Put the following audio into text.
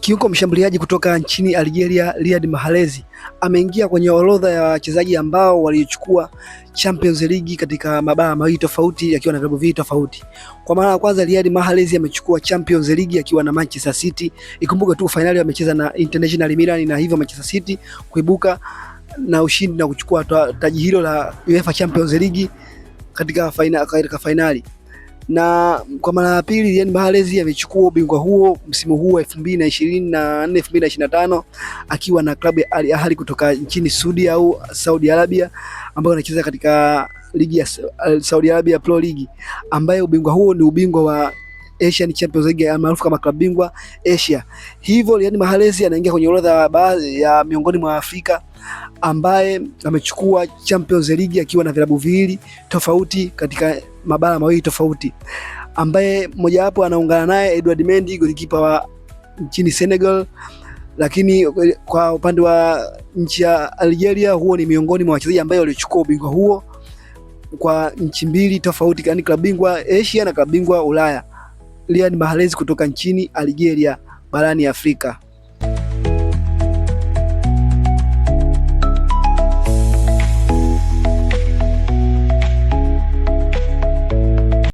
Kiungo mshambuliaji kutoka nchini Algeria Riyad Mahrez ameingia kwenye orodha ya wachezaji ambao walichukua Champions League katika mabara mawili tofauti akiwa na vilabu viwili tofauti. Kwa mara ya kwanza Riyad Mahrez amechukua Champions League akiwa na Manchester City. Ikumbuke tu finali amecheza na International Milan na hivyo Manchester City kuibuka na ushindi na kuchukua taji hilo la UEFA Champions League katika fainali na kwa mara ya pili yani Mahrez amechukua ubingwa huo msimu huu wa 2024 2025 akiwa na klabu ya Al Ahly kutoka nchini Saudi au Saudi Arabia ambayo anacheza katika ligi ya Saudi Arabia Pro League, ambaye ubingwa huo ni ubingwa wa Asian Champions League maarufu kama klabu bingwa Asia. Hivyo yani Mahrez anaingia kwenye orodha baadhi ya miongoni mwa Afrika ambaye amechukua Champions League akiwa na vilabu viwili tofauti katika mabara mawili tofauti, ambaye mmojawapo anaungana naye Edward Mendy, golikipa wa nchini Senegal. Lakini kwa upande wa nchi ya Algeria, huo ni miongoni mwa wachezaji ambaye walichukua ubingwa huo kwa nchi mbili tofauti, yani klabu bingwa Asia na klabu bingwa Ulaya. Riyad Mahrez kutoka nchini Algeria barani Afrika.